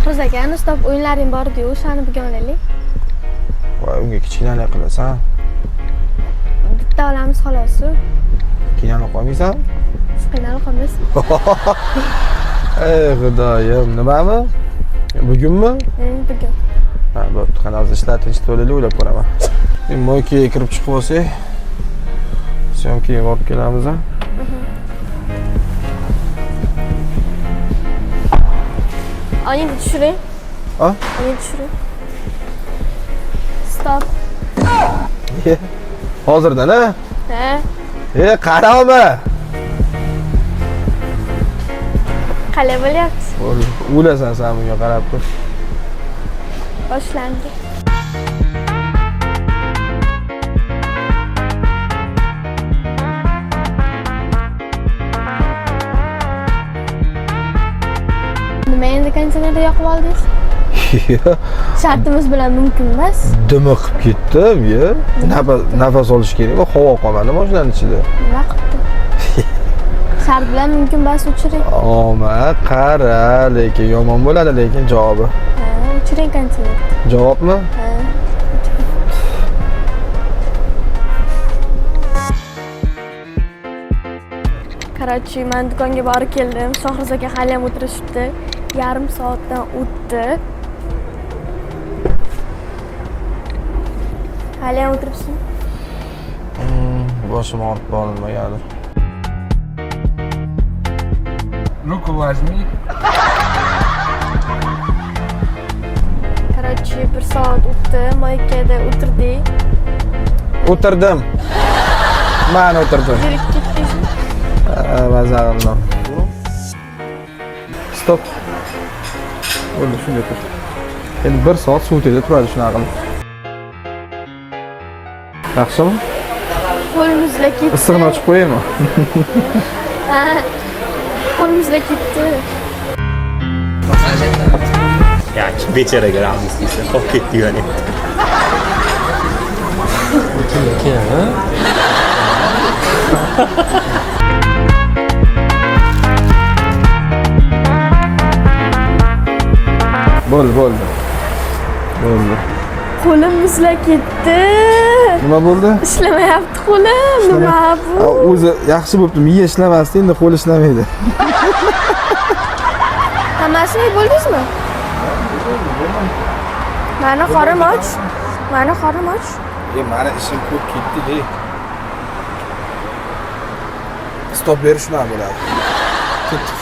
Shohruz aka, stop o'yinlaring bor edi-yu, o'shani bugun olaylik. Voy, unga kichkinalik qilasan. Bitta olamiz xolos. Qiynalib qolmaysan? Siz qiynalib qolmaysiz. Ey xudoyim, nimami? Bugunmi? Bugun. Ha, bo'pti. Qani hozir ishlar tinchitib olaylik, o'ylab ko'raman. Endi moykaga kirib chiqib olsak, syomkaga borib kelamiz a? Oyingizni tushiring. A? Oyingizni tushiring. Stop. Hozirdan a? Ha, E, qarama. qalay bo'lyapti? O'lasan sen bunga qarab tur. Boshlandi. Nima endi konditsionerda yoqib oldingiz? Shartimiz bilan mumkin emas. Dimiqib ketdim, ye. Nafas olish kerak, havo qolmadi mashinani ichida. Nima qilibdi? Shart bilan mumkin emas, o'chiring. Oma, qara, lekin yomon bo'ladi lekin javobi. Ha, o'chiring konditsionerni. Javobmi? Ha. Короче, men do'konga borib keldim. Shohruz aka hali ham o'tirishibdi. Yarim soatdan o'tdi. Hali ham o'tiribsizmi? Boshim og'rib borilmagani. Руку возьми. Короче, bir soat o'tdi. Moykada o'tirdik. O'tirdim. Man o'tirdim. Yurib ketdingizmi? Maza qildim. Stop. Bo'ldi, shunday tur. Endi bir soat suvda turadi shunaqa qilib. Yaxshimi? Qo'limizla ketdi. Issig'ini ochib qo'yaymi? Ha, qo'limizla ketdi. Ya becharaga rahmingiz kelsin. Qolib ketdi yani. Kim ekan, ha? Bo'ldi, bo'ldi. Bo'ldi. Qo'lim muzlab ketdi. Nima bo'ldi? Ishlamayapti qo'lim. Nima bu? O'zi yaxshi bo'libdi, miya ishlamasdi, endi qo'l ishlamaydi. Hammasini yeb bo'ldingizmi? Mani qorim och. Mani qorim och. E, mani ishim ko'p ketdi, ey. Stop berish shunaqa bo'ladi. Ketdik.